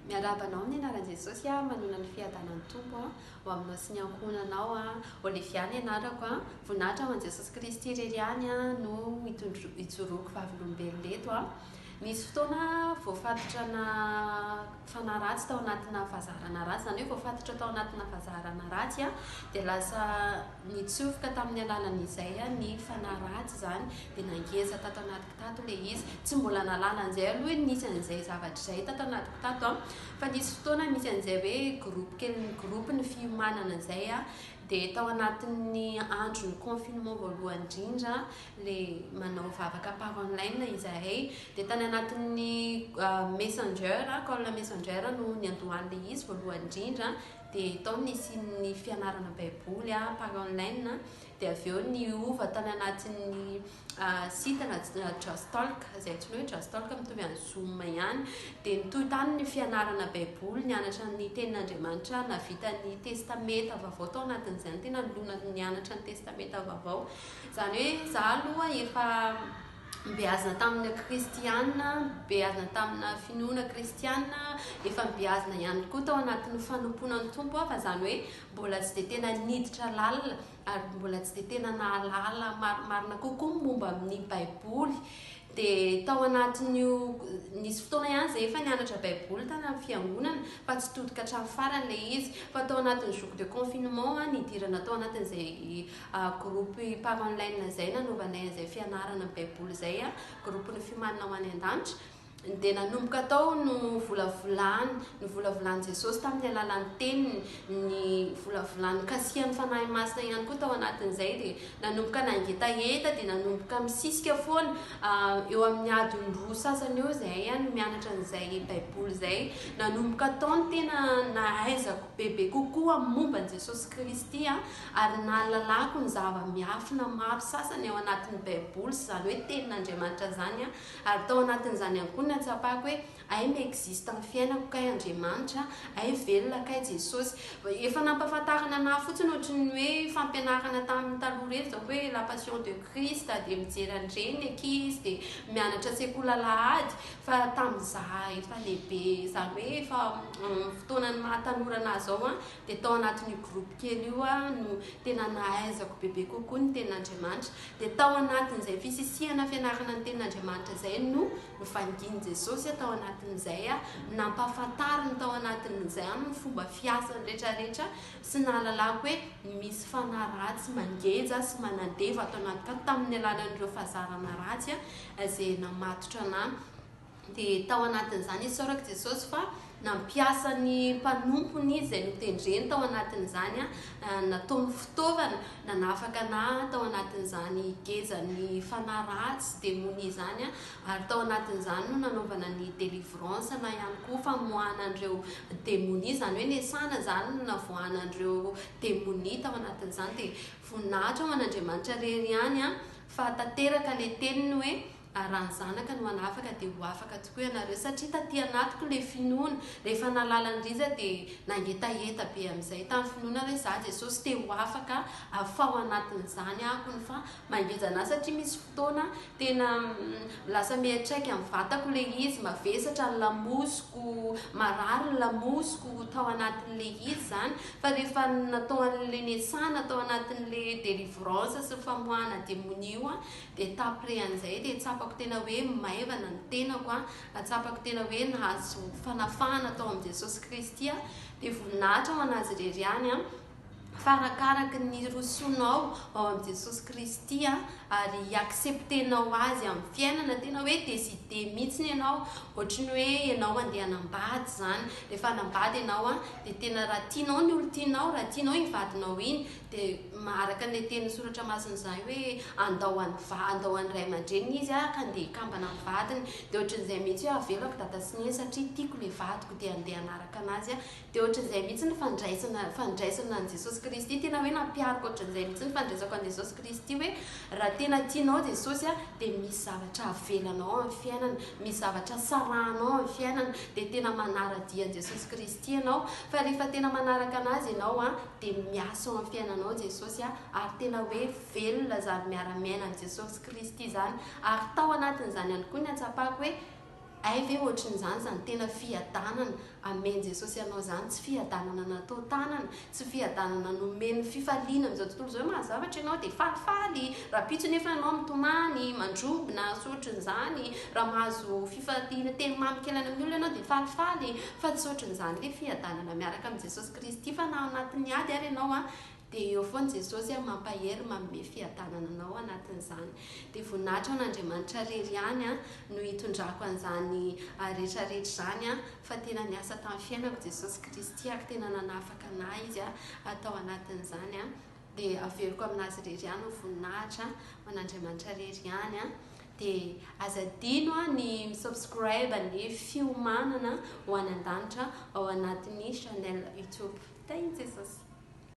Miarahaba anao amin'ny anaran'i Jesosy aho, manonona ny fiadanan'ny Tompo ho aminao sy ny ankohonanao. Olivia ny anarako. Voninahitra ho an'i Jesosy Kristy irery ihany no ijoroako vavolombelona eto. Nisy fotoana voafatotrana fanahy ratsy tao anatina fahazarana ratsy, izany hoe voafatotra tao anatina fahazarana ratsy dia lasa nitsofoka tamin'ny alalan'izay ny fanahy ratsy izany dia nangeza tato anatiko tato ilay izy. Tsy mbola nahalala an'izay aloha hoe nisy an'izay zavatra izay tato anatiko tato an, fa nisy fotoana nisy an'izay hoe groupe kely, groupe ny fiomanana izay an, dia tao anatin'ny andron'ny confinement voalohany indrindra ilay manao vavaka par online izahay, dia tany anatin'ny messenger, call messenger no niandohan'ilay izy voalohany indrindra, dia tao no nisian'ny fianarana baiboly par online, dia avy eo niova tany anatin'ny site na Just Talk, izay antsoina hoe Just Talk mitovy amin'ny Zoom ihany, dia nitohy tany ny fianarana baiboly, nianatra ny tenin'Andriamanitra, nahavita ny testamenta vaovao tao anatin'izany, tena nilona nianatra ny testamenta vaovao. Izany hoe izaho aloha efa nobeazina tamina kristiana, nobeazina tamina finoana kristiana, efa nobeazina ihany koa tao anatin'ny fanompoana ny Tompo aho, fa izany hoe mbola tsy dia tena niditra lalina ary mbola tsy dia tena nahalala marimarina kokoa momba ny Baiboly. Dia tao anatin'io, nisy fotoana ihany izay efa nianatra Baiboly tany amin'ny fiangonana fa tsy todika hatramin'ny farany ilay izy. Fa tao anatin'ny jour de confinement nidirana tao anatin'izay groupe par online izay nanaovanay an'izay fianarana ny Baiboly izay, groupe-n'ny fiomanana ho any an-danitra. Dia nanomboka tao no volavolany, novolavolan'i Jesosy tamin'ny alalan'ny teniny, ny volavolany nokasihan'ny Fanahy Masina ihany koa tao anatin'izay, dia nanomboka nangetaheta, dia nanomboka misisika foana, eo amin'ny adiny roa sasany eo izahay no mianatra an'izay Baiboly izay. Nanomboka tao no tena nahaizako bebe kokoa momba an'i Jesosy Kristy ary nahalalako ny zava-miafina maro sasany ao anatin'ny Baiboly sy izany hoe tenin'Andriamanitra izany. Ary tao anatin'izany ihany koa no nahatsapako hoe hay mi-existe amin'ny fiainako kay Andriamanitra, hay velona kay Jesosy. Efa nampahafantarina anah fotsiny ohatry ny hoe fampianarana tamin'ny taloha ireny izao hoe la passion de Christ dia mijery an'ireny ny ankizy dia mianatra sekoly alahady fa tamin'izaho efa lehibe izany hoe efa fotoanan'ny maha tanora anah izao an dia tao anatin'io groupe kely io aho no tena nahaizako bebe kokoa ny tenin'Andriamanitra. Dia tao anatin'izay fisisihana fianarana ny tenin'Andriamanitra izay no novangian'i Jesosy tao anatin'izay, nampahafantariny tao anatin'izay ny fomba fiasany rehetrarehetra sy nahalalako hoe misy fanahy ratsy mangeja sy manandevo ato anatiko ato tamin'ny alalan'ireo fahazarana ratsy izay namatotra anà. Dia tao anatin'izany isaorako Jesosy fa nampiasa ny mpanompony izy izay notendreny tao anatin'izany, nataony fitaovana nanafaka anah tao anatin'izany gejan'ny fanahy ratsy, demonia izany, ary tao anatin'izany no nanaovana ny délivrance na ihany koa famoahana an'ireo demonia, izany hoe nesana izany no navoahana an'ireo demonia tao anatin'izany. Dia voninahitra ho an'Andriamanitra irery ihany fa tanteraka ilay teniny hoe Ary raha ny Zanaka no hanafaka dia ho afaka tokoa ianareo satria taty anatiko ilay finoana, rehefa nahalala an'i Rija dia nangetaheta be amin'izay tamin'ny finoana hoe za Jesosy te ho afaka afaho anatin'izany aho kony fa mangeja anah satria misy fotoana tena lasa miantraika amin'ny vatako ilay izy, mavesatra ny lamosiko, marary ny lamosiko tao anatin'ilay izy izany fa rehefa natao an'ilay nesana tao anatin'ilay délivrance sy ny famoahana demonia io Dia taprès an'izay dia tsapako tena hoe maivana ny tenako an, tsapako tena hoe nahazo fanafahana tao amin'i Jesosy Kristy aho, dia voninahitra ho an'Azy irery ihany an, fa arakaraky ny hirosoanao ao amin'i Jesosy Kristy an, ary hi-accepter-nao Azy amin'ny fiainana, tena hoe décider mihitsy ianao, ohatry ny hoe ianao andeha hanambady izany, rehefa hanambady ianao an, dia tena raha tianao ny olon-tianao, raha tianao iny vadinao iny, Dia araka an'ilay tenin'ny soratra masina izany hoe andao any va andao any ray aman-dreniny izy ka andeha hikambana amin'ny vadiny. Dia ohatran'izay mihitsy hoe avelako dada sy neny satria tiako ilay vadiko dia andeha hanaraka an'azy aho. Dia ohatran'izay mihitsy ny fandraisana fandraisana an'i Jesosy Kristy. Tena hoe nampihariko ohatran'izay mihitsy ny fandraisako an'i Jesosy Kristy hoe raha tena tianao Jesosy dia misy zavatra avelanao amin'ny fiainana, misy zavatra sarahanao amin'ny fiainana dia tena manara-dia an'i Jesosy Kristy ianao. Fa rehefa tena manaraka an'Azy ianao dia miasa ao amin'ny fiainanao Jesosy a, ary tena hoe velona izany miara-miaina amin'i Jesosy Kristy izany, ary tao anatin'izany ihany koa ny hatsapako hoe Hay ve ohatrin'izany izany tena fiadanana amen'i Jesosy anao izany, tsy fiadanana natao tanana, tsy fiadanana nomen'ny fifaliana amin'izao tontolo izao hoe mahazo zavatra ianao dia falifaly, rahampitso nefa ianao mitomany, mandrobona sy ohatrin'izany, raha mahazo fifaliana teny mamy kely any amin'ny olona ianao dia falifaly, fa tsy ohatrin'izany ilay fiadanana miaraka amin'i Jesosy Kristy fa na ao anatin'ny ady ary ianao an, Dia eo foana Jesosy an, mampahery, manome fiadanana anao anatin'izany. Dia voninahitra ho an'Andriamanitra rery ihany an, no hitondrako an'izany rehetra rehetra izany an, fa tena niasa tamin'ny fiainako Jesosy Kristy ary tena nanafaka anah Izy an, tao anatin'izany an. Dia averiko amin'Azy irery ihany ny voninahitra ho an'Andriamanitra irery ihany an. Dia aza adino an ny mi-subscribe ny fiomanana ho any an-danitra ao anatin'ny channel YouTube. Tahin'i Jesosy.